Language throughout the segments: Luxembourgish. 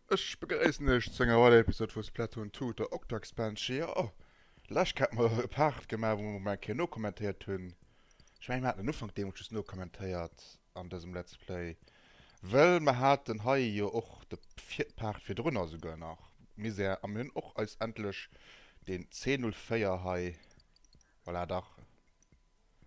Ech begréissen iech zu enger weider Episode vu Splatoon 2, der Octo Expansion. Jo, lescht Kéier hate mer e Part gemaach, wou mer mol eng Kéier nokommentéiert hunn. Ech mengen, mer haten den Ufank deemools just nokommentéiert an dësem Let's Play, well mer haten hei jo och de Part virdrunner esouguer nach Misär a mir hunn och eis endlech deen C04 hei, voilà, dach,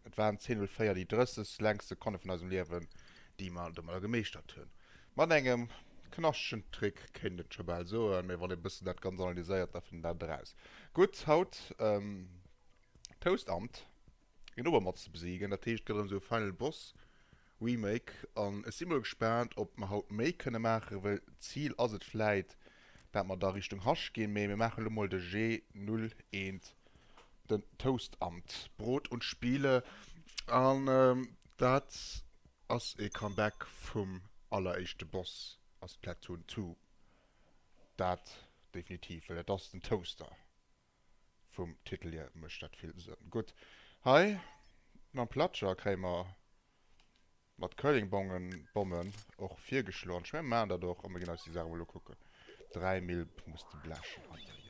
Et waren 10.04, déi 30 längst Sekonne vun eisem Liewen, déi mer domadder gemeeschtert hunn. Mat engem knaschtegen Trick, kéint et scho bal soen, mee wann ee bëssen dat Ganzt analyséiert, da fënnt een dat eraus. Gutt, haut Toastamt, een Obermotz ze besiegen, dat heescht, et gëtt erëm esou e Final Boss Remake an ech si mol gespaant ob mer haut méi kënne maachen, well d'Zil ass et vläit dat mer da Richtung Hasch ginn, mee mir maachen elo mol de G01, den Toastamt, Brot und Spiele an dat ass ee Comeback vum alleréischte Boss a Splatoon 2, dat definitiv, well dat ass den Toaster. Vum Titel hier mécht dat vill Sënn. Gutt, hei mam Platscher kréie mer mat Curlingbongen Bommen och virgeschloen. Ech mengen, mir maachen dat och a mir ginn eis déi Saach emol ukucken. 3 Mil muss de blechen. Eieiei.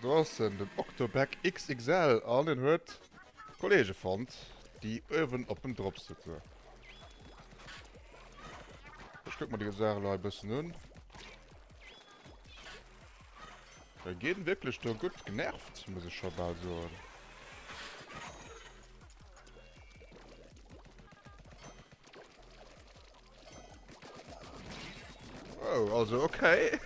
Do ass en, den Octoback XXL, an en huet Kollege fonnt, déi uewen op em drop sëtzen. Ech kuck mer déi Saach elo hei e bëssen un. Da ginn wierklech do gutt genervt, muss ech scho bal soen. Oh, also okay.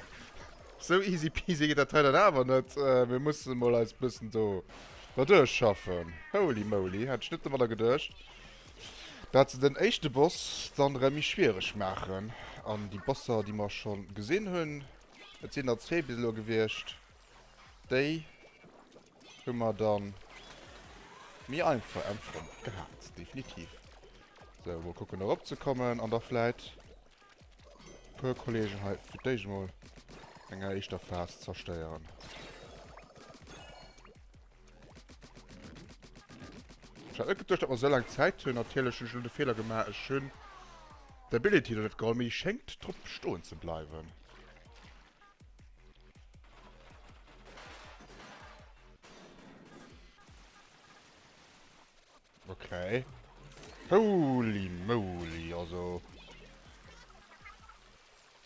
Sou easy peasy geet dat hei dann awer net. Äh, mir musse mol eis bëssen do derduerch schaffen. Holy moly, hätt ech net domadder geduecht. Dat se den éischte Boss dann erëm méi schwiereg maachen. An déi Bosser, déi mer scho gesinn hunn, et sinn der zwee bis elo gewiescht, déi hu mer dann méi einfach empfonnt gehat, definitiv. Sou, mol kucken erop ze kommen an da vläit e puer Kollegen hei fir d'éischt mol enger éischter Phas zerstéieren. Ech hat net geduecht, datt mer esou laang Zäit hunn. Natierlech hunn ech elo de Feeler gemaach, ech hunn d'Ability do net geholl, mee déi schéngt drop stoen ze bleiwen. Okay. Holy moly, also...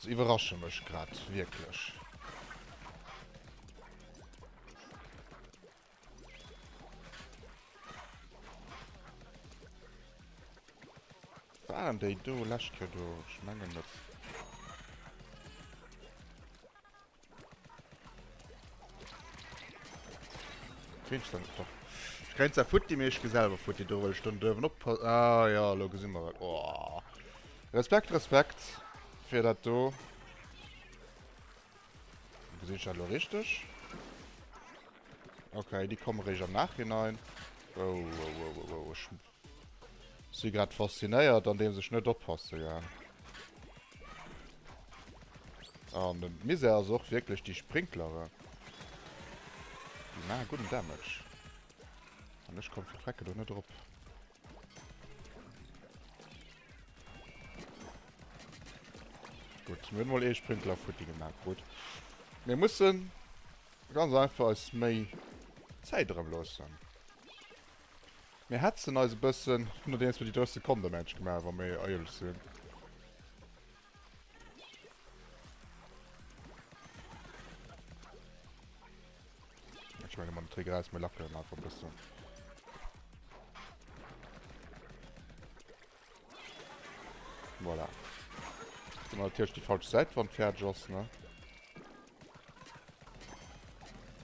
Se iwwerrasche mech grad wierklech. Waren déi do lescht Kéier do? Ech mengen net. Krieg ich dann doch. Ich kréien zwar futti, mee ech gi selwer futti do, well ech dann duerfen oppassen. Ah ja, elo gesi mer et. Oh. Respekt, Respekt fir dat do. Gesinn ech dat elo richteg? Okay, déi komme réischt am Nachhinein. Oh, oh, oh, oh, oh. Ech si grad faszinéiert, andeems ech net oppasse, gell. An den Misär ass och wierklech déi Sprinklere. Déi maache gudden Damage. An ech komm fir d'Frecke do net erop. Gutt, mir hunn mol ee Sprinkler futti gemaach krut. Mir mussen ganz einfach eis méi Zäit erëm loossen. Mir hetzen eis e bëssen, nodeems mir déi 30 Sekonnen Damage gemaach hunn, wa mir éierlech sinn. Ech menge man Trick raus, mir lackelen einfach e bëssen. Voilà. Dann natierlech déi falsch Säit, wann fäerdeg ass, ne?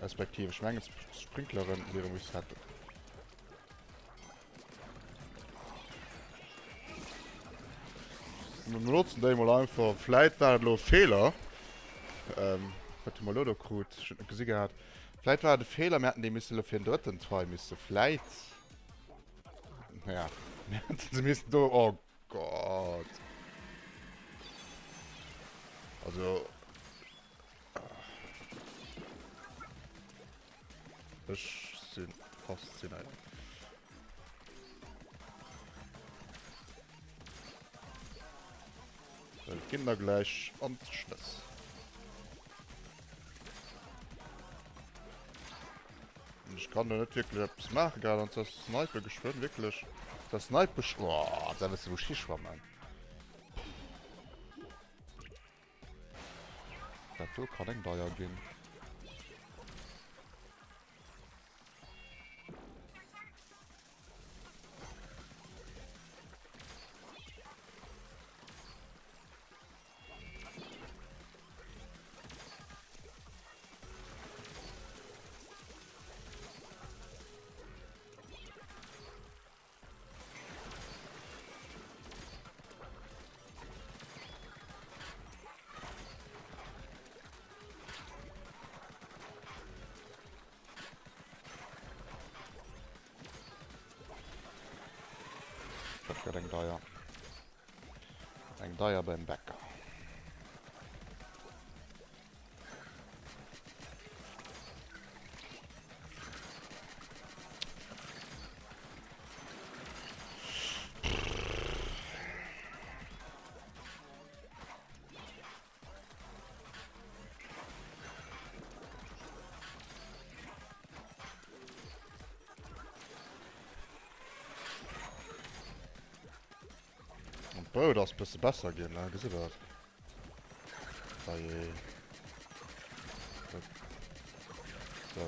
Respektiv, ech mengen d'Sprinkleren si erëm reset. Mir benotzen déi mol einfach. Vläit war et elo e Feeler. Ähm, wat hu mer elo do krut? Ech hunn et net gesi gehat. Vläit war et e Feeler, mir hätten déi misse lo fir en drëtten Try misse vläit. Ja, mir hätten se missen do. Oh Gott. Also. Ech si faszinéiert. Et ginn der gläich an d'Schnëss. Ech kann do net wierklech eppes maachen, grad an der Snipe geschwënn, wierklech. Der Snipe, oh, da wësse wou ech hischwammen. Dat do kann eng deier ginn. Dat gëtt eng deier. Eng deier beim Bäcker. An d'Brout ass bësse besser ginn, ne? Gesitt der dat? Dajee. So.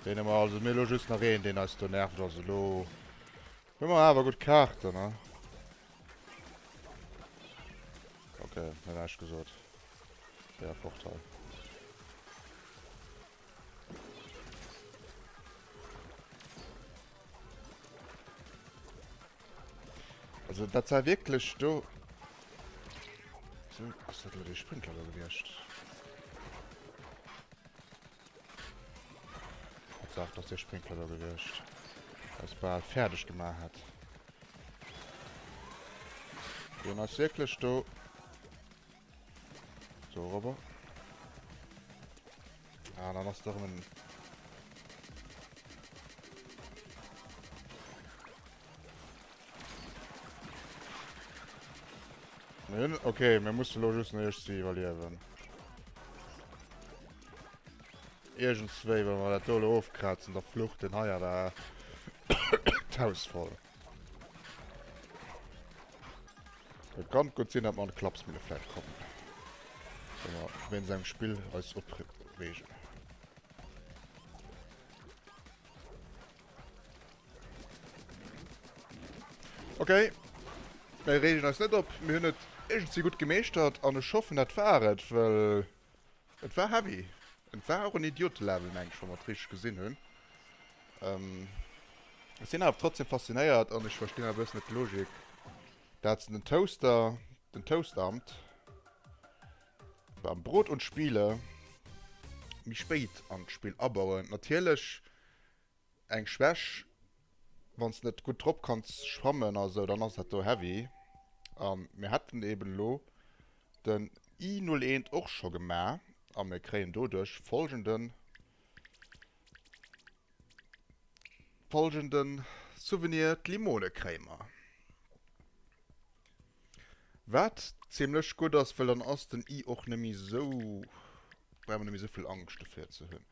Deen hu mer also. Mir hu lo just nach een, deen eis do nervt. Also lo hu mer awer gutt Kaarten, ne? Okay, net näischt gesot. Séier fort hei. Also dat war wierklech do. So, ass dat elo dee Sprinkler do gewiescht? Tatsaach, dat ass dee Sprinkler do gewiescht. Eis bal fäerdeg gemaach hat. Deen ass wierklech do. So, rüber. Ah, dann ass doch en... Okay, mir musse lo just nach sie iwwerliewen. Iergendswéi, wa mer dat do lo ofkrazen, da flucht den hei awer d'Haus voll. Et kann gutt sinn, datt mer an d'Klapsmille vläicht kommen. Wa mer wéinst engem Spill eis opreegen. Okay. Mir reegen eis net op. Mir hunn et iergendwéi gutt gemeeschtert an ech hoffen, dat war et, well et war heavy. Et war och en Idiotelevel, meng ech, wa mer et richteg gesinn hunn. Ech sinn awer trotzdem faszinéiert an ech verstinn awer e bëssen net d'Logik, dat se den Toaster, den Toasteramt beim Brot und Spiele méi spéit an d'Spill abauen. Natierlech eng Schwäch, wann s net gutt drop kanns schwammen a sou, dann ass dat do heavy. A mir hätten eben elo den I01 och scho gemaach a mir kréien doduerch folgenden Folgenden Souvenir, d'Limone kréie mer. Wat zimlech gutt ass, well dann ass den I och net méi sou, brauch mer net méi sou vill Angscht dofir ze hunn.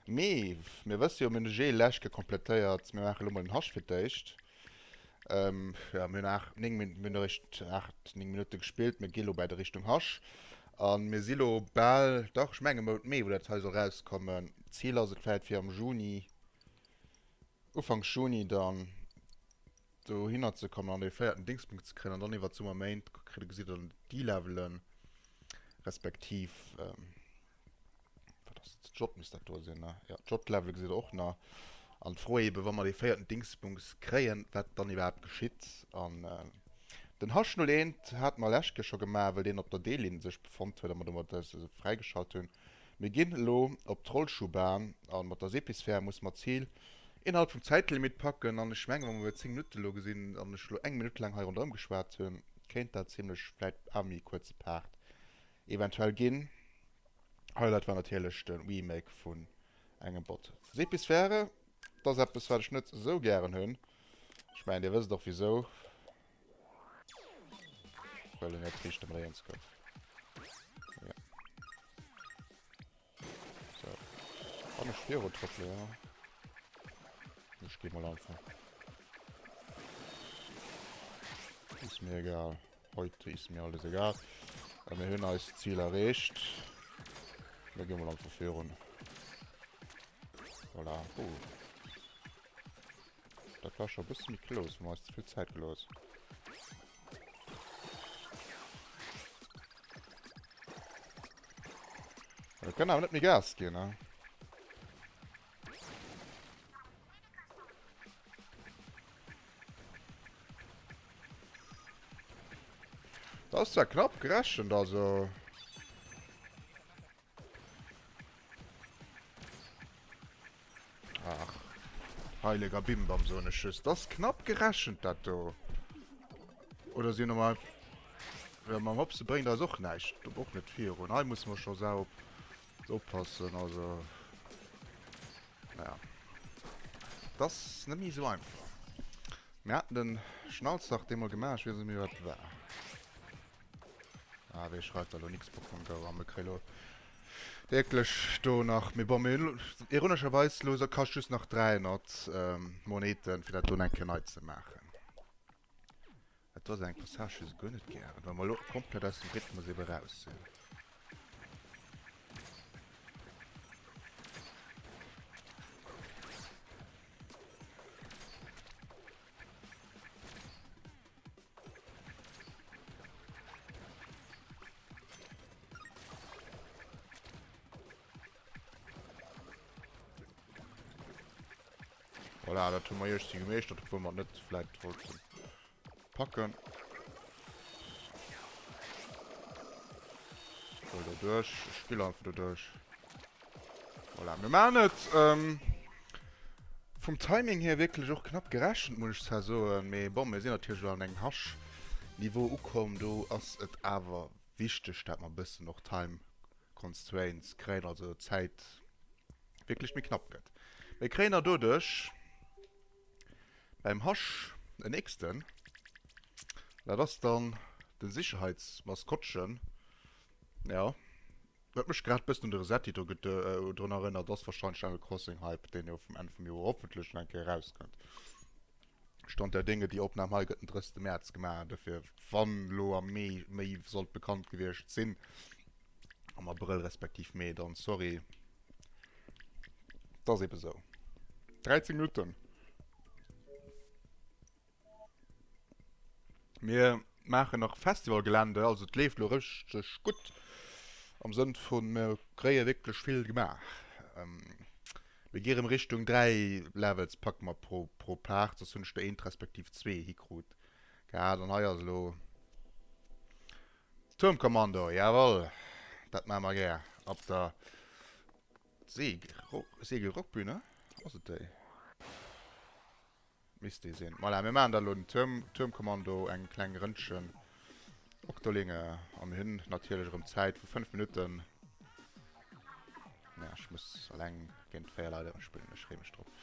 Mee mir wësse jo, mir hunn de G lech gekomplettéiert. Mir maache lo mol den H fir d'éischt. Ähm, ja, mir hunn 8, 9, mir hunn eréischt 8, 9 Minutte gespillt. Mir gi lo bei der Richtung Hasch. A mir si lo bal, dach, ech menge Mount Mee, wou dat hei soll rauskommen. Zil ass et vläit fir am Juni, Ufanks Juni dann dohinner ze kommen an dee véierten Dingspunkt ze kréien. An dann iwwer d'Summerméint kritt, gesitt der dann déi Levelen, respektiv, ähm, Wat ass dat? J misst dat do sinn, ne? Ja, J-Level gesitt der och nach. An d'Fro eben, wa mer dee véierten Dingsbums kréien, wat dann iwwerhaapt geschitt. An den H01 hate mer lescht Kéier scho gemaach, well deen op der D-Linn sech befonnt huet a mer domat eis fräigeschalt hunn. Mir ginn elo op d'Rollschuhbahn a mat der Sepisphär musse mer d'Zil innerhalb vum Zäitlimit packen. An ech mengen, wa mer bei 10 Minutte elo gesinn an ech elo eng Minutt laang hei ronderëm geschwat hunn, kéint dat zimlech vläit awer méi e kuerze Part eventuell ginn. Highlight war natierlech de Remake vun engem Bot. Sepisphäre, dat ass eppes wat ech net esou gären hunn. Ech mengen dir wësst och wisou. Well en net riicht mat eens gëtt. Ja. So. Kann ech viru trëppelen, ja. Ech gi mal einfach. Ist mir egal. Heute ist mir alles egal. A mir hunn eist Ziel erreecht. Mir gi mal einfach virun. Voilà. Oh. Dat war scho e bësse méi close, hu mer eis ze vill Zäit gelooss. Wir können awer net méi Gas ginn, ne? Das ist ja knapp gerechnet, also. Ach, heiliger Bimbam, soen ech just. Das ass knapp gerechent, dat do. Oder si nochmal... Ja, mam Hopse bréngt eis och näischt. Och net virun. Hei musse mer scho sau oppassen, also... Naja. Das ass net méi esou einfach. Mir haten den Schnallzach deemol gemaach, ech weess net méi, wat et war. Ah, wee schreift da lo nix Pokémon Go an mir kréie lo wierklech do nach, mee bon, mir hunn ironescherweis lo kascht just nach 300 Moneten fir dat do eng Kéier nei ze maachen. Dat do ass eng Passage déi ech guer net gären, well mer lo komplett aus dem Rhythmus ebe raus sinn. Voilà, dat hu mer iergendwéi gemeeschtert, obwuel mer et net vläit wollten packen. Ech wëll do duerch. Ech spille einfach do duerch. Voilà, mir maachen et ähm, vum Timing hier wierklech och knapp gerechent, muss ech zwar soen, mee bon, mir sinn natierlech elo an engem Hasch-Niveau ukomm, do ass et awer wichteg, dat mer e bëssen och Time Constraints kréien, also d'Zäit wierklech méi knapp gëtt. Mir kréien der doduerch beim Hasch en nächsten, dat ass dann de Sicherheitsmaskottchen, jo. Huet mech grad bëssen un de Resetti do drun erënnert, ass wahrscheinlech Animal Crossing Hype, deen jo vum Enn vum Joer hoffentlech nach eng Kéier erauskënnt. Stand der Dinge, déi Opnahm hei gëtt den 30. Mäerz gemaach, dofir wann elo am Mee méi sollt bekannt gewiescht sinn, am Abrëll respektiv Mee, dann sorry, et ass ebe sou. 13 Minutten. Mir maachen nach Festivalgelände, also et leeft elo richteg gutt am Sënn vun mir kréie wierklech vill gemaach. Mir gi rëm Richtung 3 Levels packe mer pro pro Part, soss hunn ech der eent respektiv zwee hikrut gehat. An hei ass elo Turmkommando, jawoll, dat maache mer gär op der Segelrockbühne, ass et déi? Misst dee sinn. Voilà, mir maachen da elo den Tuerm, Tuermkommando, eng kleng Rëndchen Octolinge a mir hunn natierlech erëm Zäit vu 5 Minutten. Ja, ech muss alleng géint 4 Leit ëmmer spillen, ech freeë mech drop.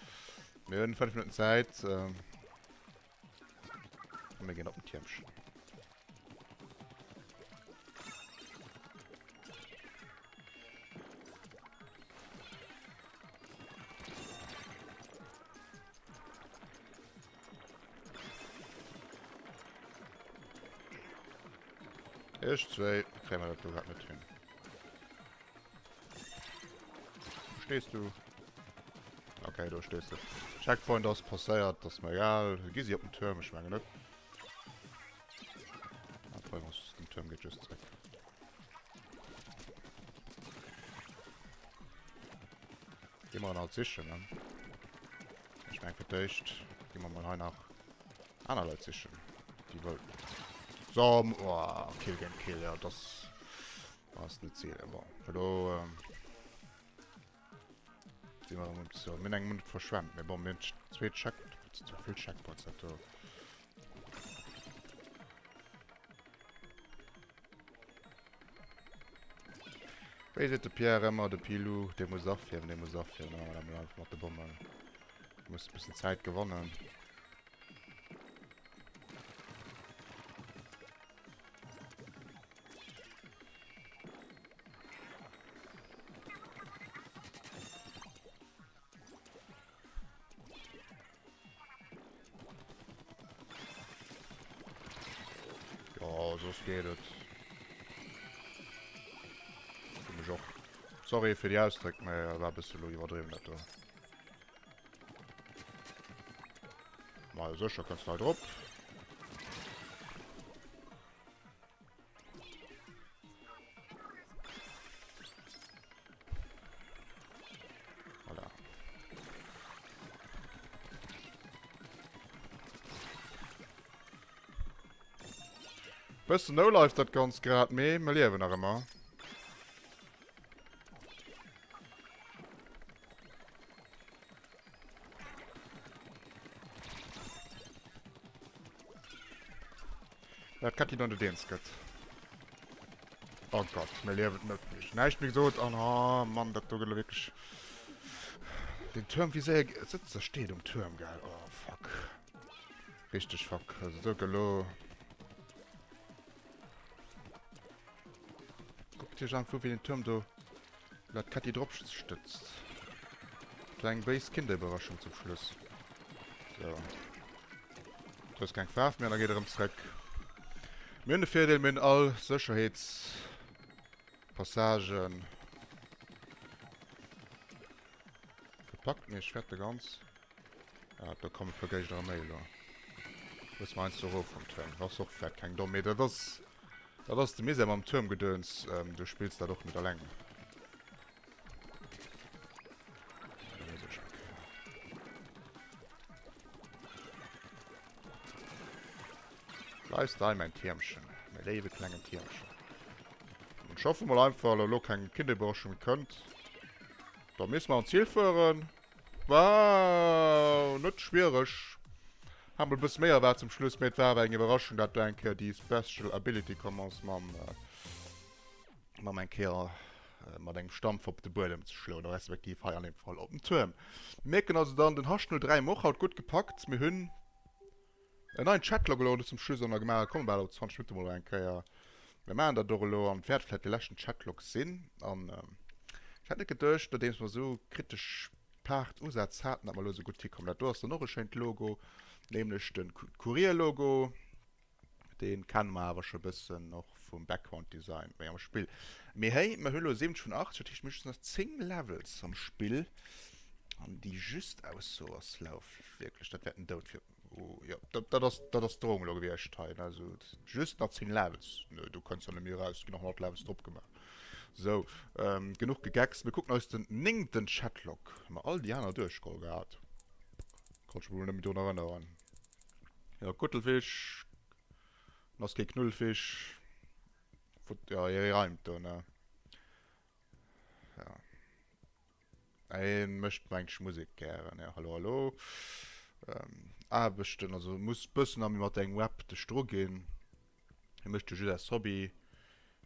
Mir hunn 5 Minutten Zäit. Ähm, a mir ginn op den Tiermchen. Ech zwéi kréie mer dat do grad net hin. Wo stees du? Okay, do stees du. Checkpoint ass passéiert, das ist mir egal. Gi si op den Turm? Ech mengen net. Ah, den Turm geet just zréck. Gi mer en alt sichen, ne? Ech meng fir d'éischt gi mer mol hei nach aner Leit sichen, déi wëll. So, oh, Kill géint Kill, ja, das ass net Zil. Bon, elo. Si mer erëm um Ziel. Mir hunn eng Minutt verschwent, mee bon, mir hunn zwee Check, dat sinn vill Checkpoints dat do. Wéi seet de Pierre ëmmer, de Pilou, dee muss afierwen, dee muss afierwen. Da maache mer dat mol einfach mat de Bommen. Muss e bëssen Zäit gewannen. Ja, soss geet et. Fir mech och. Sorry fir déi Ausdréck, mä war e bësse lo iwwerdriwwen dat do. Ma sécher kënns du hei drop. Voilà. Bëssen no-life dat ganz grad, mee mer liewen nach ëmmer. Dat Ketti dann de Deens gëtt. Oh Gott, mir liewen net. Näischt méi gesot an oh Mann, dat do gëtt elo wierklech. Den Tuerm, wéi séier sëtzt a steet um Tuerm, gell? Oh fuck. Richteg fuck. Also do gëtt elo. Kuckt iech an, vu wéi den Tuerm do la d'Ketti drop stëtzt. Kleng béis Kinderüberraschung zum Schluss. So. Du hues keng Faarf méi an da geet erëm zréck. Mir hunn de Virdeel, mir hunn all Sécherheetspassagen gepackt. Mee ech wäerte ganz... Ah, do kommen e puer Géigner méi elo. Loosse mer eins do erof vum Tuerm. Ass och vläit keng domm, mee dat ass... Dat ass de Misär mam Tuermgedöns. Du spills dat och net alleng. Bleifs dei mein Tiermchen, mein léiwe klengen Tiermchen. Und ich hoffe mal einfach, dass lo keng Kinderüberraschung kënnt. Da müssen wir an Ziel fuhren. Wow, net schwierig. Haben wir e bësse méi erwaart zum Schluss, mee et war awer eng Iwwerraschung, dat do eng Kéier déi Special Ability komm ass mam äh, mam eng Kéier äh, mat engem Stampf op de Buedem ze schloen, respektiv hei an dem Fall op den Tuerm. Mir mierken also dann, den Hasch 03 hu mer och haut gutt gepackt. Mir hunn en neien Chatlog elo zum Schluss och nach gemaach. Komme bal op 20 Minutte mol eng Kéier. Mir maachen dat och elo an et wäert vläicht de leschten Chatlog sinn. An ähm, ech hätt net geduecht, nodeems mer esou kritesch Part Usätz haten, datt mer elo esou gutt hikommen. Dat do ass dann och e schéint Logo, nämlech de Courier-Logo. Deen kennen mer awer scho bëssen och vum Background Design méi am Spill. Mee hey, mer hu lo 70 vun 80, dat heescht mir hu just nach 10 Levels am Spill. An déi just Ausso ass lauf wierklech, dat wär den Doud fir, oh jo, dat, dat ass, dat ass d'Drohung lo gewiescht hei, ne, also just nach 10 Levels, ne, do kënns jo net méi eraus, ginn nach 100 Levels drop gemaach. Sou, ähm, genuch gegeckst, mir kucken eis den néngten Chatlog, hu mer all déi aner duerchgeholl gehat? Kann ech mech mol net méi drun erënneren. Ja, Kuttelfisch. En ass kee Knullfisch. Fut, ja, hie reimt do, ne? Ja. Hien mécht mengt Musek gären. Ja, hallo, hallo. Ähm, Aarbechten, also muss bëssen am mat engem Rap dech dru ginn. Hie mécht jo just aus Hobby.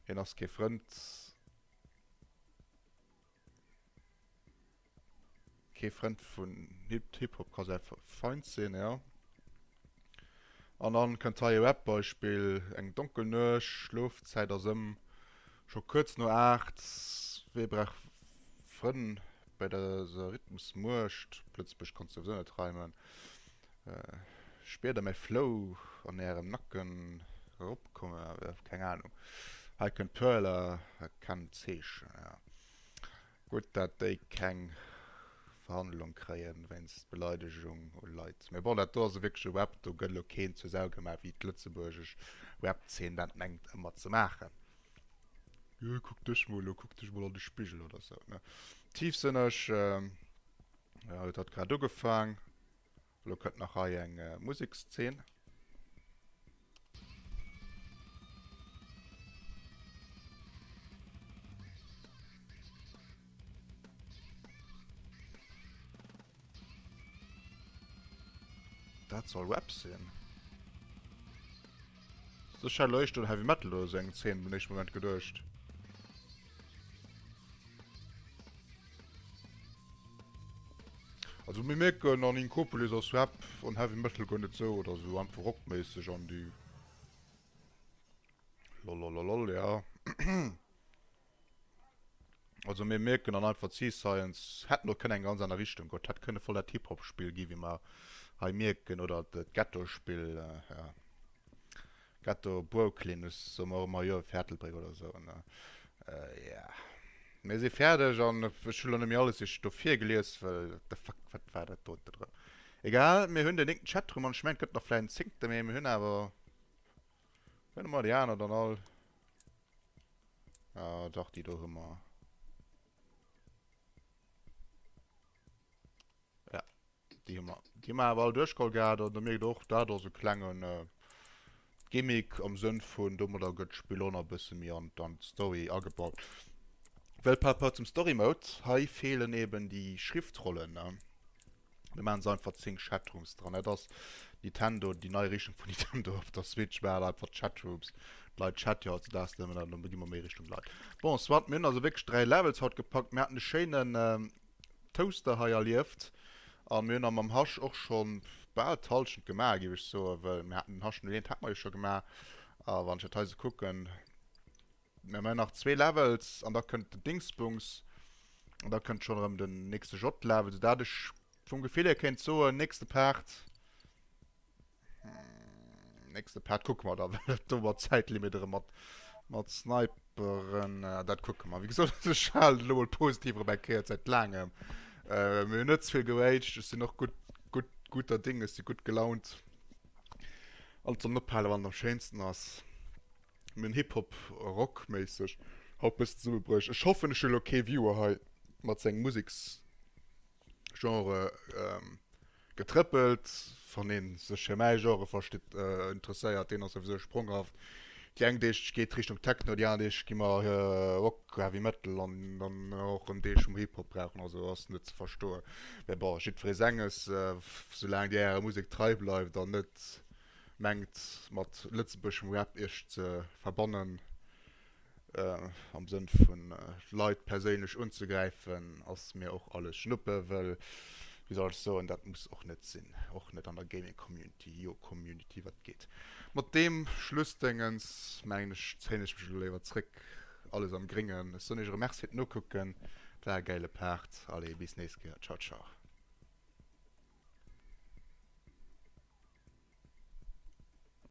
Hien ass kee Frënd. Kee Frënd vun Hip-Hop ka säi Feind sinn, jo. An dann kënnt hei e Rap-Beispill, Eng donkel Nuecht, Schlofzäit ass ëm, scho kuerz no 8, Wee brauch Frënn bei dëser Rhythmusmuecht, op Lëtzebuerg kanns du souwisou net reimen, Spiert der mäi Flow an ärem Nacken eropkommen, keng Ahnung. Hei kënnt d'Perla, erkennt d'Zeechen, jo. Gutt dat déi keng Verhandlung kréien wéinst Beleidegung u Leit. Mee bon, dat do ass e wierkleche Rap, do gëtt elo keen zur Sau gemaach wéi d'lëtzebuergesch Rap-Zeen dat mengt ëmmer ze maachen. Jo, kuck dech mol u, kuck dech mol an de Spigel oder sou, ne? Tiefsënneg, jo, huet hatt grad ugefaang. Elo kënnt nach hei eng Musekszeen. Dat soll Rap sinn. Ech hat elo éischter un Heavy Metal oder sou eng Zeen am éischte Moment geduecht. Also mir mierken an Inkopolis ass Rap an Heavy Metal guer net sou oder sou einfach rockméisseg an déi Lolololol ja. Also mir mierken an einfach Sea-Science hätt no kënnen eng ganz aner Richtung goen. Hätt kënne voll dat Hip-Hop-Spill gi wéi mer hei mierken oder d'Ghetto-Spill ja. Ghetto Brooklyn, ech soe mer och ëmmer jo Fäertelbréck oder sou ne. Ja. Mir si fäerdeg an ech hu lo net méi alles iech do virgelies, well what the fuck, wat war dat doten erëm? Egal, mir hunn den néngten Chatroom an ech mengen et gëtt nach vläicht en zéngte, mee mir hunn awer, hunn mer déi aner dann all? Ah dach, déi do hu mer. Ja, déi hu mer, déi hu mer awer all duerchgeholl gehat an da mierkt och, dat ass e klengen Gimmick am Sënn vun, domadder gëtt d'Spill och nach e bësse méi an d'Story agebaut. Well par rapport zum Story Mode, hei feelen eben déi Schriftrollen, ne? Do maachen se einfach 10 Chatrooms dran. Dat ass Nintendo, déi nei Richtung vun Nintendo op der Switch, maachen einfach Chatrooms. D'Leit chatte jo hautdesdaags nëmmen an da gi mer méi Richtung Leit. Bon, soit, mir hunn also wierklech 3 Levels haut gepackt. Mir haten e schéinen Toaster hei erlieft an mir hunn am mam Hasch och schonn bal d'Hallschent gemaach, géif ech soen, well mir haten den Hasch 01 hate mer jo scho gemaach. A wann ech dat hei sou kucken, Mir man nach zwee Levels an da kënnt den Dingsbums an da kënnt schon erëm den nächste J-Level, sou dat ech vum Gefill hier kéint soen, nächste Part, nächste Part kucke mer da, well dat do mat Zäitlimit erëm mat mat Sniperen, dat kucke mer. Wéi gesot, ech halen elo mol positiv erëm eng Kéier säit laangem. Mir hunn net ze vill geraged, ech sinn och gutt gutt gutter Ding, ech si gutt gelaunt. Alles am Ophale wann et am schéinsten ass. Mir hunn Hip-Hop Rock méisseg haut bëssen zesummebruecht. Ech hoffen ech hunn elo kee Viewer hei mat sengem Museksgenre getrëppelt. Wann ee sech fir mäi Genre versteet interesséiert, deen ass souwisou spronghaft. Déi eng Deeg geet Richtung Techno, déi aner Deeg gi mer Rock, Heavy Metal an dann och erëm Deeg wou mer Hip-Hop brauchen. Also ass net ze verstoen. Mä bon, jiddweree senges, soulaang dir ärer Musek trei bleift an net mengt mat lëtzebuergeschem Rap iech ze verbannen, am Sënn vun Leit perséinlech unzegräifen, ass mir och alles Schnuppe, wëll, wéi soll ech soen, dat muss och net sinn, och net an der Gaming Community, jo Community, wat geet. Mat deem Schlussdéngens mengen ech zéien ech mech elo léiwer zréck, alles am Gréngen. Ech soen iech erëm Merci fir d'Nokucken, war e gäile Part, allez bis nächst Kéier, ciao ciao.